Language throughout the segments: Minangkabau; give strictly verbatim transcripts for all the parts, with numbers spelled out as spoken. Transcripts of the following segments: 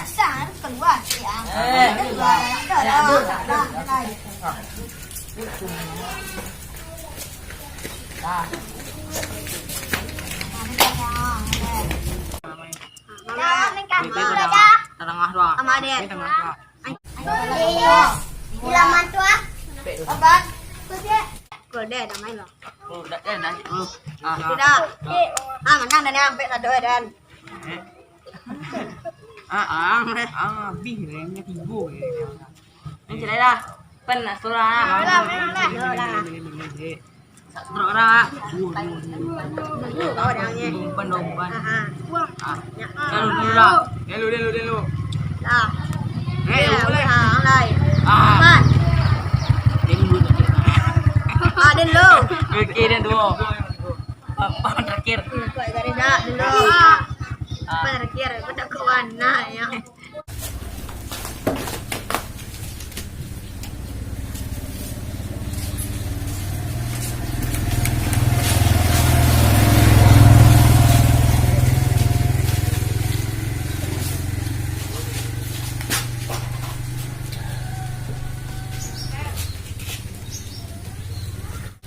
San, kalua, ya. Eh, kalua. Kalua. Kalua. Mama. Mama. Tadanga doang. Mama, Dek. Tadanga doang. Di laman tu, ah. Obat. Kode, damai lo. Oh, dah, dah, dah. Oh, ah, ah. Sudah. Ah, manang dah ni, ampek sado, Dan. Eh. Ah, ah, eh. Ah, habis, eh. Tigo, eh. Ni cilai dah. Pen nak surah, ah. Alah, alah, alah. Satu orang, ah. Pen dong, pen. Aha. Ah. Lalu, lalu, lalu. Dah. Eh, ya, boleh. Ah, lai. Ah. Pen. Ah, den lo. Okey, den duo. Papan terakhir. Hmm, kau garis dah dulu. Ah. Papan terakhir. Kau tak kawan nah, ya.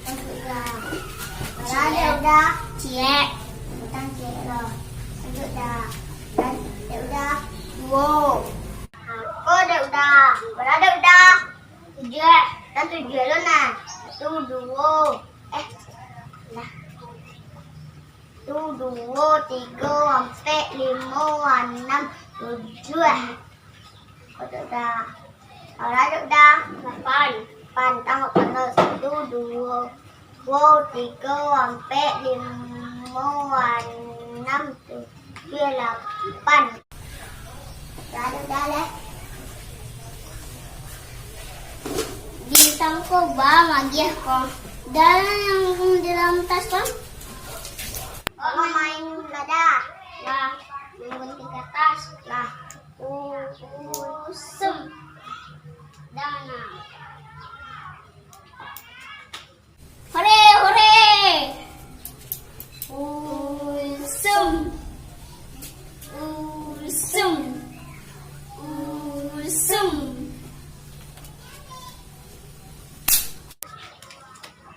Untuak Da. Bara dek Uda? Ciek. Bukan ciek lo. Untuak Da. Bara dek Uda? Duo. Ko dek Uda. Bara dek Uda? Tujuah. Kan tujuah lo nah. Satu, duo. Eh. Nah. Satu, duo, tigo, ampek, limo, anam, tujuah. Ko dek Uda. Bara dek Uda? Lapan. Lapan. Tangok pano. Satu, duo, duo, tigo, ampek, limo, anam, tujuah, lapan. Bara dek Uda leh? Bintang ko ba magiah ko. Dan yang di dalam tas ko? Oh, main lada. Lah, main gunting kertas. Lah. Usum. Dana. Hore, hore. Usum. Usum. Usum.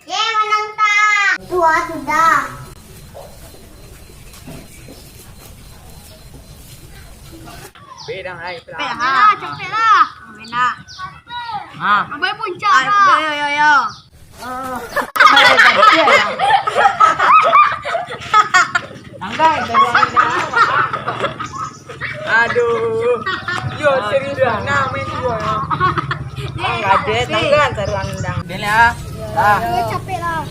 Ye, manang ta. Tua sudah. Pek dah, ai, pek dah. Pek dah, capek lah. Enak. Ha. Abai puncak lah. Yo, yo, yo. Tanggai, tanggai. Aduh. Yo, serius dah. Nah, main dua. Angga deh, tanggai, taruang dang. Dia lah. Ah. Dia capek lah.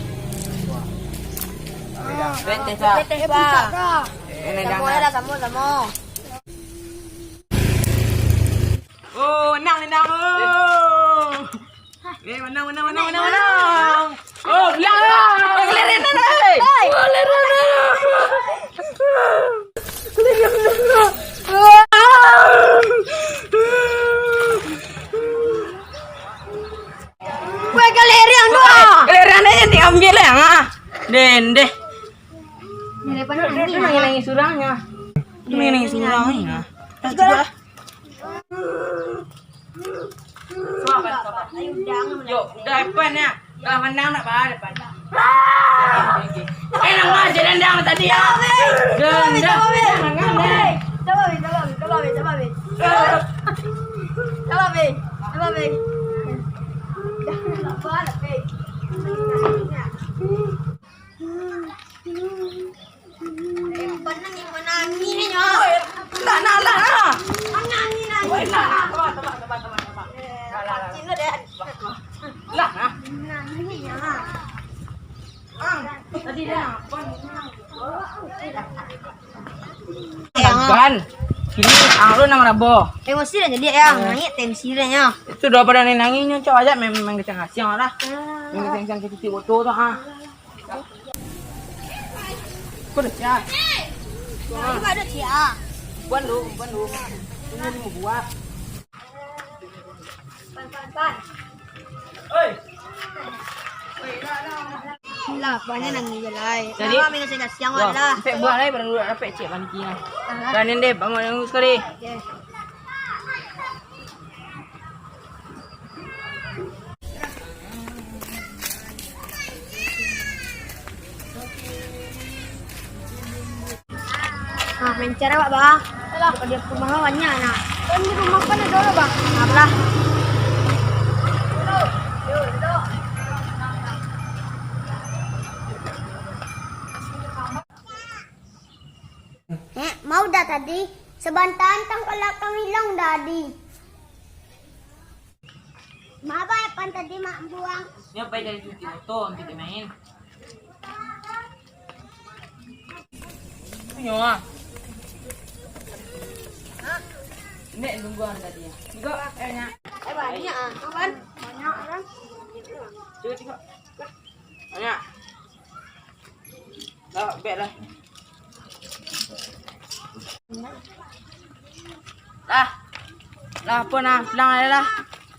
Betes lah. Betes lah. Ini dang. Samo lah, samo, samo. Oh, menang, menang. Oh. Eh, menang, menang, menang, menang, menang. Oh, biar lah. Kelereng dah, eh. Oh, kelereng dah. Weh, kelereng tu, ah. Kelereng ni yang diambil, ya, ah. Dendeh. Dia nangis-nangis surangnya. Dia nangis surangnya. Dah, cukup lah. Yo, dah depan ya. Dah menang nak bah depan. Eh, nama aja dendang tadi ya. Dendang. Lah, lah, lah, lah. Lah, nah. Ang, tadi dah. Kan, kini ang lo nang rabo. Emosi dah jadi, ya. Nangis tensi dah, ya. Itu dah pada nangis, nyo cak aja main, main kacang-kacang lah. Main kacang-kacang titik botol tu, ha. Kau dah siap? Nah, juga ada siap. Buan lu, buan lu. Ini lima buah. Pan, pan, pan. Oi. Lah, banyak nangis je lah. Jadi, wah, minum siang-siang lah. Ampek buah lah, baru dapek cek panti lah. Alah. Dan ini deh, bangun, bangun sekali. Oke. Ah, mencar awak, Bah. Alah, kalau di rumah mah banyak, nah. Kan di rumah kan ada orang, Bah. Apalah. Eh, mau dah tadi? Sabanta antang kalau kami hilang dah, Adi. Ma ba Epan tadi, Mak Buang? Nyo pai cari cuti moto, nanti dimain. Nyo ah. Nek tunggu ah tadi ah. Tigo, eh, nyak. Eh, banyak ah. Kawan. Banyak kan? Tigo, tigo. Banyak. Lah, bek lah. Lah. Lah, apo nah, pulang aja lah.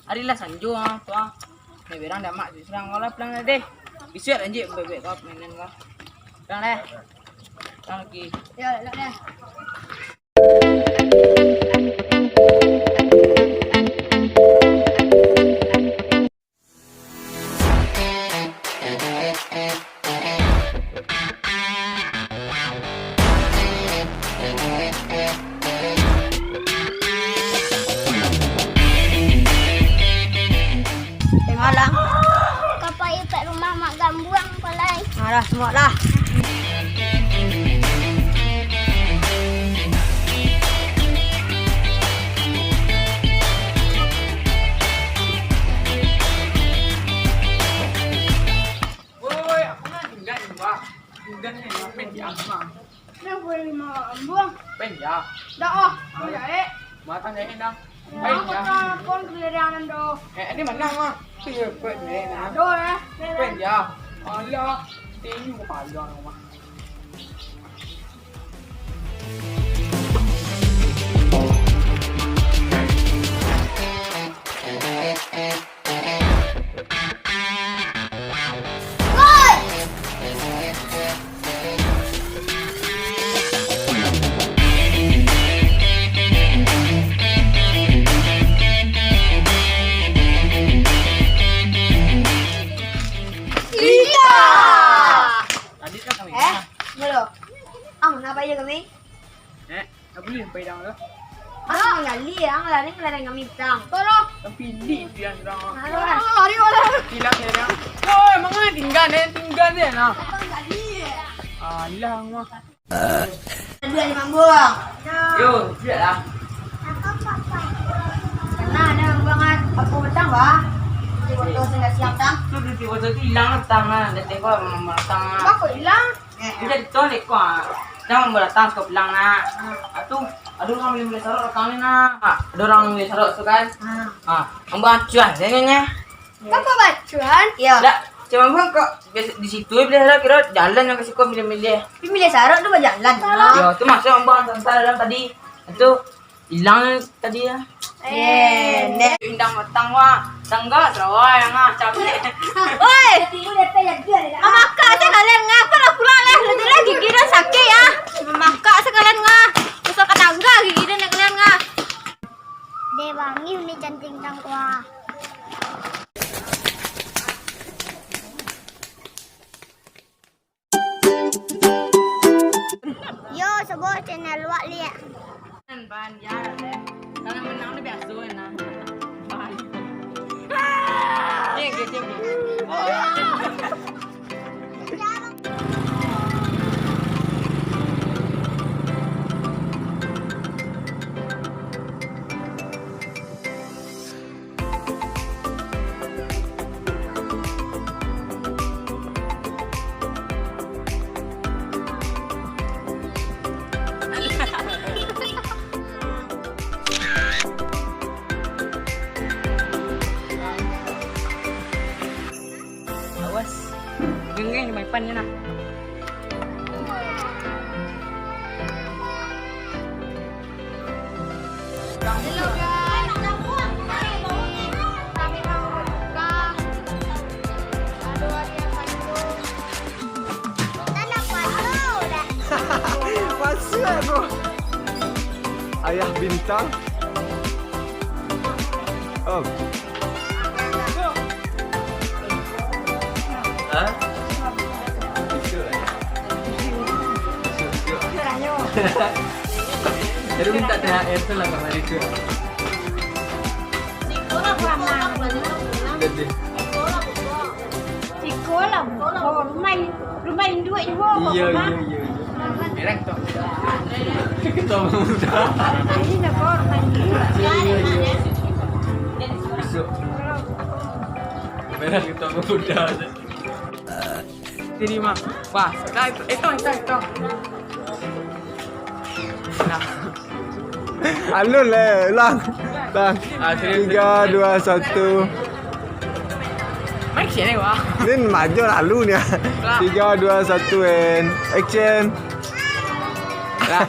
Ari lah sanjo ah, tu ah. Nek berang dah mak surang kau lah, pulang lah deh. Bisuak lanjut bek-bek kau mainan kau. Pulang deh. Pulang lagi. Yo, elok deh. Tengoklah. Ka pai pek rumah Mak Gambuang, palai. Alah, semua lah. Woi, woi, aku nak tinggal di luar. Tinggal di luar, pen di asma. Nak boleh lima ambuang. Pen ya. Dah, oh, aku jahit. Matang jahit dah. Pen ya. Aku tak pun kelirian tu. Eh, ini mana mah? Iya, pen ya. Aduh, eh. Pen ya. Alah, tinggi kepala mah. Tadi kan kami. Eh, dulu. Ang, kenapa aja kami? Eh, tak boleh sampai dah tu. Ah, ngali ang, lari, lari kami petang. Tolong. Tapi lik dia orang. Alah. Lari, lari. Hilang dia orang. Woi, mangan tinggal deh, tinggal deh nah. Abang ngali. Alah, mah. Aduh, ada mambung. Yo, siap lah. Karena ada mambung kan, aku petang bah. Di waktu sudah siap tang. Tu di waktu tu hilang petang lah. Dah tengok memang petang lah. Kok hilang? Jadi tu ni kau, ah, jangan berdatang ke pulang nak. Ah, tu, ada orang beli-beli sarok datang ni nak. Ah, ada orang beli sarok tu kan. Ah, ambo acuah, jangan ya. Bapak bacuan? Iya. Tak, cuma ambo kok biasa di situ beli sarok, kira jalan yang ke situ milih-milih. Tapi milih sarok tu berjalan. Iya, tu masuk ambo hantar dalam tadi. Itu Ilang tadi ya. Eh, nek. Indang matang wa, tangga sarawa yang ah, cabe. Oi. Mamakak se kalian nga, apo lah pulang lah. Lah tu lah gigi dah sakik ah. Mamakak se kalian nga. Usah ka tangga gigi dah nak kalian nga. Dek Bang, ni cantik tang kuah. Yo, sebuah channel luak liak. Ban, ban, ya, deh. Kalau menang tu biasa, nah. Ban. Jeng, jeng, jeng, jeng. Awas. Gengeng di maipan ni nah. Hello guys, kami mau berbuka. Aduh, hari yang kandung. Masuk aku. Ayah Bintang. Om. Hah? Isuk, eh? Isuk, isuk. Jadi minta T H R tu lah kamari tu. Jadi. Siko lah, oh, rumah, rumah induak juo. Iya, iya, iya, iya. Merah tu. Kita muda. Ini nak kau rumah induak. Iya, iya, iya. Besok. Merah kita muda aja. Jadi mah. Wah, dah itu, itu, itu, itu. Nah. Alun leh, ulang. Ulang. Ah, serius, serius. Tiga, dua, satu. Main sini, wah. Ni maju lalu ni. Lah. Tiga, dua, satu, and action. Lah.